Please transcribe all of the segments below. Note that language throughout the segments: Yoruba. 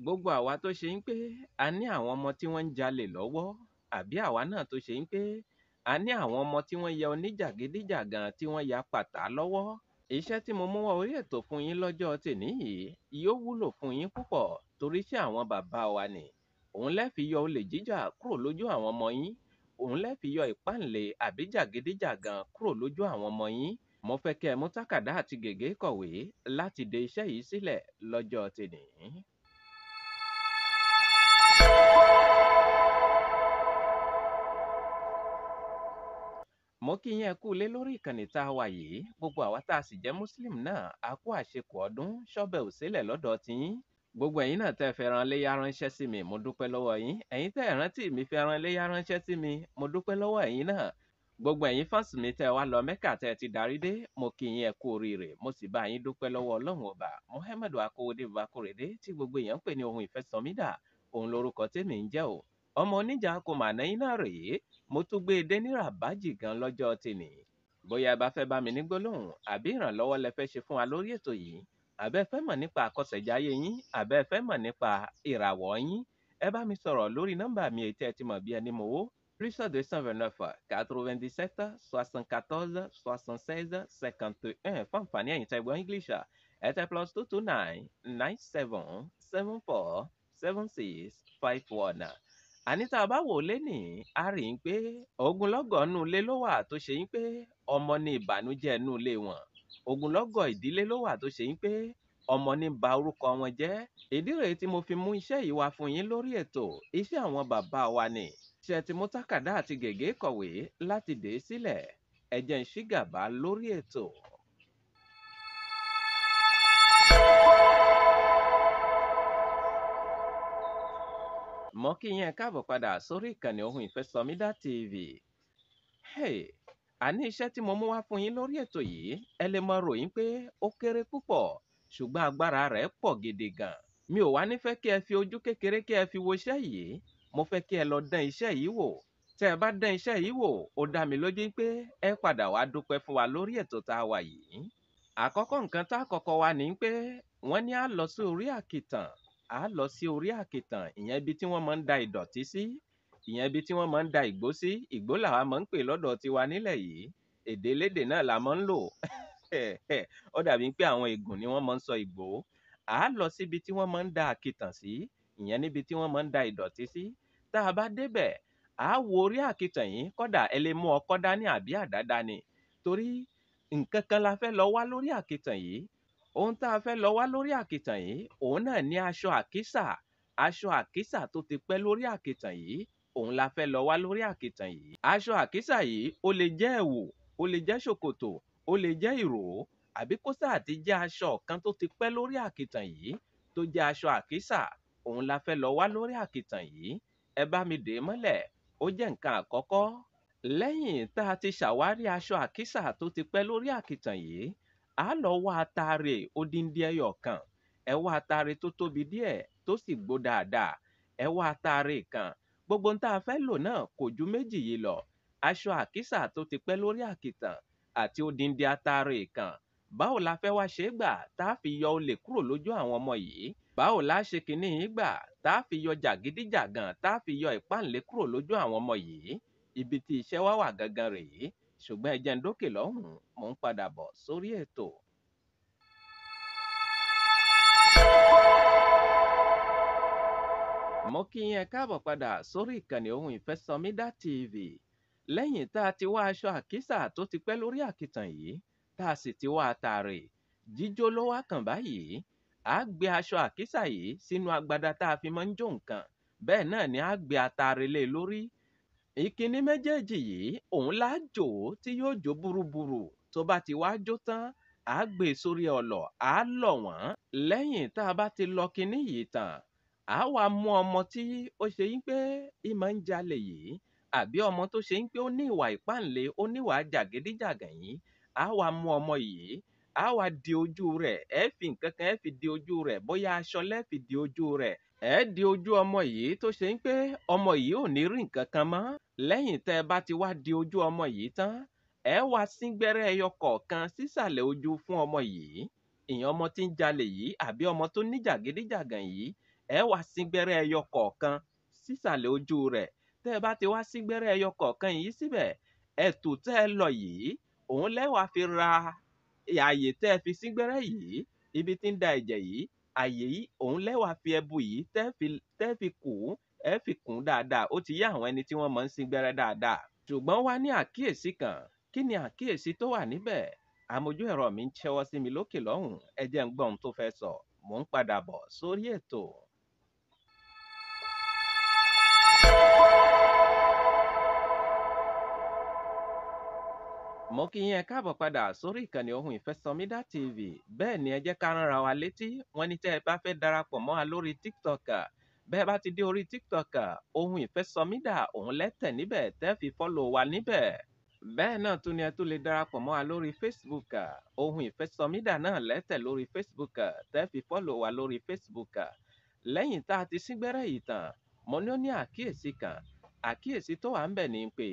Gbogbo àwa tó ṣe ń pé a ní àwọn ọmọ tí wọ́n ń jalè lọ́wọ́, àbí àwa náà tó ṣe ń pé a ní àwọn ọmọ tí wọ́n ya oníjàgídíjàgan tí wọ́n ya pàtà lọ́wọ́. Iṣẹ́ tí mo mú wá orí ètò fún yín lọ́jọ́ tèní yìí yóò wúlò fún yín púpọ̀ torí iṣẹ́ àwọn bàbá wa ni. Òun lẹ́ fi yọ olè jíjà kúrò lójú àwọn ọmọ yín. Òun lẹ́ fi yọ ìpáǹle àbí jàgídíjàgan kúrò lójú àwọn ọmọ yín. Mo fẹ́ kí ẹ mú tákàdá àti gègé kọ̀wé láti de iṣẹ́ yìí sílẹ̀ lọ́jọ́ tèní. Mo kí yín ẹ kú ilé lórí ìkànnì tá a wà yìí. Gbogbo àwa tá a sì jẹ́ Muslim náà, a kú àṣekù ọdún, ṣọ́bẹ̀ ò sílẹ̀ lọ́dọ̀ tiyín. Gbogbo ẹ̀yin náà tẹ́ fẹ́ràn léyá ránṣẹ́ sí mi, mo dúpẹ́ lọ́wọ́ yín. Ẹ̀yin tẹ́ rántí mi fẹ́ràn léyá ránṣẹ́ sí mi, mo dúpẹ́ lọ́wọ́ ẹ̀yin náà. Gbogbo ẹ̀yin fans mi tẹ́ wá lọ Mẹ́kà tẹ́ ti darí dé, mo kí yín ẹ kú oríire, mo sì bá yín dúpẹ́ lọ́wọ́ Ọlọ́run Ọba. Muhammadu Akówódé Babakorede tí gbogbo èèyàn ń pè ní ohun ìfẹ́sọmídà, òun lorúkọ tèmi ń jẹ́ o. Ọmọ oníjà kò mà náà iná rèé, mo tún gbé e dé ní ràbájì gan lọ́jọ́ tèmi. Bóyá ẹ bá fẹ́ bá mi ní gbólóhùn àbí ìrànlọ́wọ́ lẹ fẹ́ ṣe fún wa lórí ètò yìí, àbẹ́ fẹ́ mọ̀ nípa àkọsẹ̀jayé yín, àbẹ́ fẹ́ mọ̀ nípa ìràwọ̀ yín, ẹ bá mi sọ̀rọ̀ lórí nọ́mbà mi èyí tí ẹ ti mọ̀ bí ẹni mowó +229 97 74 76 51 fún àǹfààní ẹ̀yin tẹ́ gbọ́ English, ẹ tẹ +229 97 74 76 51. Àní tá a bá wò ó lénìí, a rí i pé ogunlọ́gọ̀ nínú ilé ló wà tó ṣe yín pé ọmọ ní ìbànújẹ́ inú ilé wọn. Ogunlọ́gọ̀ ìdílé ló wà tó ṣe yín pé ọmọ ní ba orúkọ wọn jẹ́. Ìdí rèé tí mo fi mú iṣẹ́ yìí wá fún yín lórí ètò. Iṣẹ́ àwọn bàbá wa ni. Ṣé ẹ ti mú tákàdá àti gègé kọ̀wé láti dè é sílẹ̀? Ẹ jẹ́ n ṣí gàbá lórí ètò. Mo kí yín ẹ káàbọ̀ padà sórí ìkànnì Ohun Ìfẹ́sọmídà TV. Hey, àní iṣẹ́ tí mo mú wá fún yín lórí ètò yìí, ẹ lè mọ ròyìn pé ó kéré púpọ̀, ṣùgbọ́n agbára rẹ̀ pọ̀ gidi gan. Mi ò wá ní fẹ́ kí ẹ fi ojú kékeré kí ẹ fi wo iṣẹ́ yìí. Mo fẹ́ kí ẹ lọ dán iṣẹ́ yìí wò. Tẹ́ ẹ bá dán iṣẹ́ yìí wò, ó dá mi lójú pé ẹ padà wá dúpẹ́ fún wa lórí ètò tá a wà yìí. Àkọ́kọ́ nǹkan tá a kọ́kọ́ wá ní pé wọ́n ní á lọ sí orí àkìtàn. A lọ sí orí àkìtàn, ìyẹn ibi tí wọ́n máa ń da ìdọ̀tí sí, ìyẹn ibi tí wọ́n máa ń da ìgbó sí. Ìgbó làwa máa ń pè lọ́dọ̀ tiwa nílẹ̀ yìí. Èdè elédè náà la máa ń lò. Ó dàbí pé àwọn ègùn ni wọ́n máa ń sọ ìgbó. A lọ síbi tí wọ́n máa ń da àkìtàn sí, ìyẹn níbi tí wọ́n máa ń da ìdọ̀tí sí. Tá a bá débẹ̀, a wo orí àkìtàn yìí, kódà ẹ lè mú ọkọ́ dání àbí àdá dání. Torí nǹkan kan la fẹ́ lọ wá lórí àkìtàn yìí. Ohun tá a fẹ́ lọ wá lórí àkìtàn yìí, òun náà ní aṣọ àkísà. Aṣọ àkísà tó ti pẹ́ lórí àkìtàn yìí, òun la fẹ́ lọ wá lórí àkìtàn yìí. Aṣọ àkísà yìí, ó lè jẹ́ ẹ̀wù, ó lè jẹ́ ṣòkòtò, ó lè jẹ́ ìró, àbí kó sáà ti jẹ́ aṣọ kan tó ti pẹ́ lórí àkìtàn yìí, tó jẹ́ aṣọ àkísà, òun la fẹ́ lọ wá lórí àkìtàn yìí. Ẹ bá mi dè é mọ́lẹ̀, ó jẹ́ nǹkan àkọ́kọ́. Lẹ́yìn tá a ti ṣàwárí aṣọ àkísà tó ti pẹ́ lórí àkìtàn yìí, a lọ wá atare odindi ẹyọ kan. Ẹ wá atare tó tóbi díẹ̀ tó sì gbó dáadáa. Ẹ wá atare kan. Gbogbo ohun tá a fẹ́ lò náà kò ju méjì yìí lọ. Aṣọ àkísà tó ti pẹ́ lórí àkìtàn àti odindi atare kan. Báwo la fẹ́ wá ṣe é gbà tá a fi yọ olè kúrò lójú àwọn ọmọ yìí? Báwo la ṣe kinní yìí gbà tá a fi yọ jàgídíjàgan tá a fi yọ ìpáǹle kúrò lójú àwọn ọmọ yìí? Ibi tí iṣẹ́ wá wà gangan rèé. Ṣùgbọ́n ẹ jẹ́ n dókè lọ́hùn-ún, mò ń padà bọ̀ sórí ètò. Mo kí yín ẹ káàbọ̀ padà sórí ìkànnì Ohun Ìfẹ́sọmídà TV. Lẹ́yìn tá a ti wá aṣọ àkísà tó ti pẹ́ lórí àkìtàn yìí, tá a sì ti wá atare, jíjó ló wá kàn báyìí. A gbé aṣọ àkísà yìí sínú agbada tá a fi máa ń jó nǹkan. Bẹ́ẹ̀ náà ni a gbé atare lé lórí. Ìkíní méjèèjì yìí, òun lá jò ó tí yóò jó burúburú. Tó bá ti wá jó tán, a gbé e sórí ọlọ̀, a lọ̀ wọ́n. Lẹ́yìn tá a bá ti lọ kiní yìí tán, a wá mú ọmọ tí ó ṣe yín pé í máa ń jalè yìí, àbí ọmọ tó ṣe yín pé ó ní ìwà ìpáǹle, ó ní ìwà jàgídíjàgàn yìí. A wá mú ọmọ yìí, a wá di ojú rẹ̀, ẹ fi nǹkan kan ẹ fi di ojú rẹ̀, bóyá aṣọ lẹ́ fi di ojú rẹ̀. Ẹ di ojú ọmọ yìí tó ṣe ń pé ọmọ yìí ò ní rí nǹkan kan mọ́. Lẹ́yìn tẹ́ ẹ bá ti wá di ojú ọmọ yìí tán, ẹ wá sín gbẹ́rẹ́ ẹyọ kọ̀ọ̀kan sísàlẹ̀ ojú fún ọmọ yìí. Ìyẹn ọmọ tí ń jalè yìí àbí ọmọ tó ní jàgídíjàgàn yìí, Ẹ wá sín gbẹ́rẹ́ ẹyọ kọ̀ọ̀kan sísàlẹ̀ ojú rẹ̀. Tẹ́ ẹ bá ti wá sín gbẹ́rẹ́ ẹyọ kọ̀ọ̀kan yìí síbẹ̀, ẹ̀tù tẹ́ ẹ lọ yìí, òun lẹ́ wá fi ra ààyè tẹ́ ẹ fi sín gbẹ́rẹ́ yìí, ibi tí ń da ẹ̀jẹ̀ yìí, ààyè yìí, òun lẹ́ wá fi ẹbu yìí tẹ́ fi kù ú, ẹ fi kùn ún dáadáa. Ó ti yé àwọn ẹni tí wọ́n máa ń sín gbẹ́rẹ́ dáadáa. Ṣùgbọ́n wá ní àkíyèsí kan. Kí ni àkíyèsí tó wà níbẹ̀? Àmójú ẹ̀rọ mi ń ṣẹ́wọ́ sí mi lókè lọ́hùn. Ẹ jẹ́ ń gbọ́ ohun tó fẹ́ sọ. Mò ń padà bọ̀ sórí ètò. Mo kí yín ẹ káàbọ̀ padà sórí ìkànnì Ohun Ìfẹ́sọmídà TV. Bẹ́ẹ̀ ni ẹ jẹ́ ká ránra wa létí. Wọ́n ní tẹ́ ẹ bá fẹ́ darapọ̀ mọ́ wa lórí TikTok. Bẹ́ẹ̀ bá ti dé orí TikTok, Ohun Ìfẹ́sọmídà òun lẹ́tẹ̀ níbẹ̀ tẹ́ fi fọ́lọ̀ wa níbẹ̀. Bẹ́ẹ̀ náà tún ni ẹ tún lè darapọ̀ mọ́ wa lórí Facebook. Ohun Ìfẹ́sọmídà náà lẹ́tẹ̀ lórí Facebook tẹ́ fi fọ́lọ̀ wa lórí Facebook. Lẹ́yìn tá a ti sín gbẹ́rẹ́ yìí tán, mo ní ó ní àkíyèsí kan. Àkíyèsí tó wà ńbẹ̀ ni pé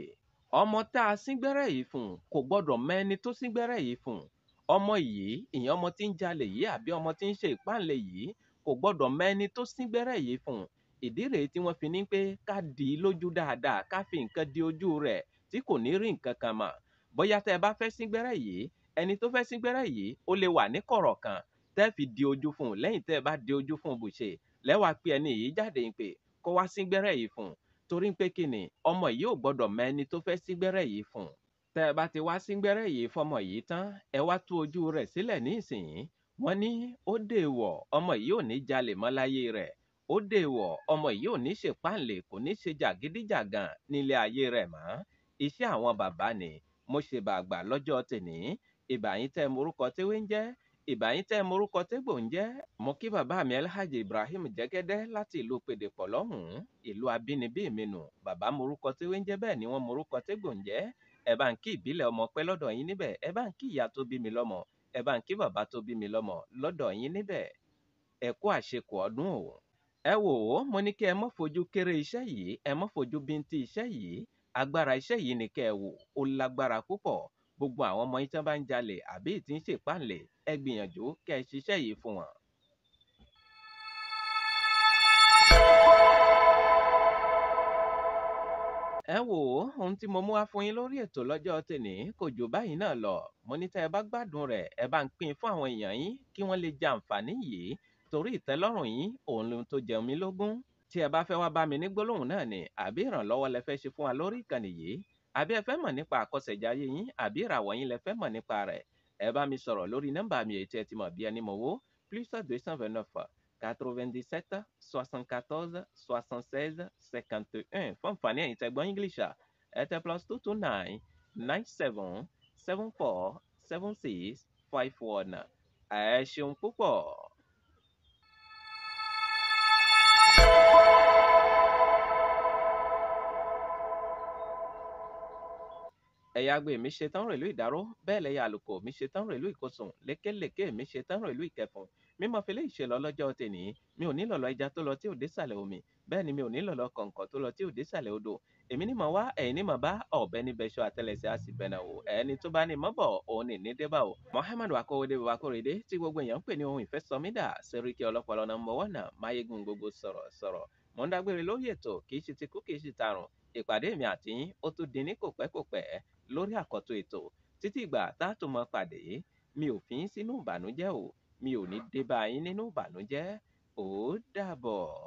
ọmọ tá a sín gbẹ́rẹ́ yìí fún kò gbọ́dọ̀ mọ ẹni tó sín gbẹ́rẹ́ yìí fún. Ọmọ yìí, ìyẹn ọmọ tí ń jalè yìí àbí ọmọ tí ń ṣe ìpáǹle yìí kò gbọ́dọ̀ mọ ẹni tó sín gbẹ́rẹ́ yìí fún. Ìdí rèé tí wọ́n fi ní pé ká dì í lójú dáadáa, ká fi nǹkan di ojú rẹ̀ tí kò ní rí nǹkan kan mọ̀. Bóyá tẹ́ ẹ bá fẹ́ sín gbẹ́rẹ́ yìí, ẹni tó fẹ́ sín gbẹ́rẹ́ yìí ó lè wà ní kọ̀rọ̀ kan tẹ́ fi di ojú fún un. Lẹ́yìn tẹ́ ẹ bá di ojú fún un bùṣe, lẹ́ wá pe ẹni yìí jáde pé kó wá sín gbẹ́rẹ́ yìí fún un. Torí pé kí ni, ọmọ yìí ò gbọ́dọ̀ mọ ẹni tó fẹ́ sín gbẹ́rẹ́ yìí fún un. Tẹ́ ẹ bá ti wá sín gbẹ́rẹ́ yìí fọmọ yìí tán, ẹ wá tú ojú rẹ̀ sílẹ̀ ní ìsìn. Wọ́n ní ó dèwọ̀, ọmọ yìí ò ní jalè mọ́ láyé rẹ̀. Ó dèwọ̀, ọmọ yìí ò ní ṣe páǹlè, kò ní ṣe jàgídíjàgan nílé ayé rẹ̀ mọ́. Iṣẹ́ àwọn bàbá ni. Mo ṣe bàgbà lọ́jọ́ tèní. Ìbà yín tẹ́ morúkọ téwé ń jẹ́. Ìbà yín tẹ́ morúkọ tégbò ń jẹ́. Mo kí bàbá mi Alhaji Ibrahim Jẹ́gẹ́dẹ́ láti ìlú Pèdèpọ̀ lọ́hùn-ún, ìlú abínibí mi nù. Bàbá morúkọ téwé ń jẹ́ bẹ́ẹ̀ ni wọ́n morúkọ tégbò ń jẹ́. Ẹ bá ń kí ìbílẹ̀ ọmọ pẹ́ lọ́dọ̀ yín níbẹ̀. Ẹ bá ń kí ìyá tó bí mi lọ́mọ. Ẹ bá ń kí bàbá tó bí mi lọ́mọ lọ́dọ̀ yín níbẹ̀. Ẹ kú àṣekù ọdún o. Ẹ wò ó, mo ní kí ẹ má fojú kéré iṣẹ́ yìí, ẹ má fojú bíntín iṣẹ́ yìí. Agbára iṣẹ́ yìí ni kẹ́ ẹ wò, ó lágbára púpọ̀. Gbogbo àwọn ọmọ yín tí wọ́n bá ń jalè àbí tí ń ṣèpáǹlè, ẹ gbìyànjú kẹ́ ẹ ṣiṣẹ́ yìí fún wọn. Ẹ wò ó, ohun tí mo mú wá fún yín lórí ètò lọ́jọ́ tèní kò jù báyìí náà lọ. Mo ní tẹ́ ẹ bá gbádùn rẹ̀, ẹ bá ń pín in fún àwọn èèyàn yín kí wọ́n lè jẹ àǹfààní yìí. Torí ìtẹ́lọ́rùn yín, òun lohun tó jẹun mí lógún. Tí ẹ bá fẹ́ wá bá mi ní gbólóhùn náà ni, àbí ìrànlọ́wọ́ lẹ fẹ́ ṣe fún wa lórí ìkànnì yìí, àbí ẹ fẹ́ mọ̀ nípa àkọsẹ̀jayé yín, àbí ìràwọ̀ yín lẹ fẹ́ mọ̀ nípa rẹ̀, ẹ bá mi sọ̀rọ̀ lórí nọ́mbà mi èyí tí ẹ ti mọ̀ bí ẹni mọ̀wó +229 97 74 76 51. Fún àǹfààní ẹ̀yin tẹ́ gbọ́ English, ẹ tẹ +229 97 74 76 51. Ẹ ṣeun púpọ̀. Ẹ̀yà agbe mi ṣe tán rèlú ìdáró, bẹ́ẹ̀ lẹ̀yà àlùkò mi ṣe tán rèlú ìkosùn, lékéléké mi ṣe tán rèlú ìkẹfùn. Mímọ́ fi léyìí ṣe lọ lọ́jọ́ tèní. Mi ò ní lọ̀lọ̀ ẹja tó lọ tí ò dé sàlẹ̀ omi, bẹ́ẹ̀ ni mi ò ní lọ̀lọ̀ kọ̀ǹkọ̀ tó lọ tí ò dé sàlẹ̀ odò. Èmi ní mọ̀ wá, ẹ̀yin ní mọ̀ bá, ọ̀bẹ ní bẹṣọ àtẹlẹsẹ̀ á sì bẹ̀nà wò. Ẹni tó bá ní mọ́ bọ̀, òun ní ní débà o. Muhammadu Akówódé Babakóredé tí gbogbo èèyàn ń pè ní Ohun Ìfẹ́sọmídà, Sẹ́ríkì ọlọ́pọlọ nọ́mbà 1, Máyégún gbogbo sọ̀rọ̀ sọ̀rọ̀. Mo ń dágbére lórí ètò, kì í ṣe ti kú kì í ṣe tàrùn. Ìpàdé mi àti yín ó tún di ní kòpẹ́kòpẹ́ lórí àkọ́tún ètò. Títí ìgbà tá a tún mọ pàdé, mi ò fi yín sínú ìbànújẹ́ o. Mi ò ní dé bá yín nínú ìbànújẹ́. Ó dàbọ̀.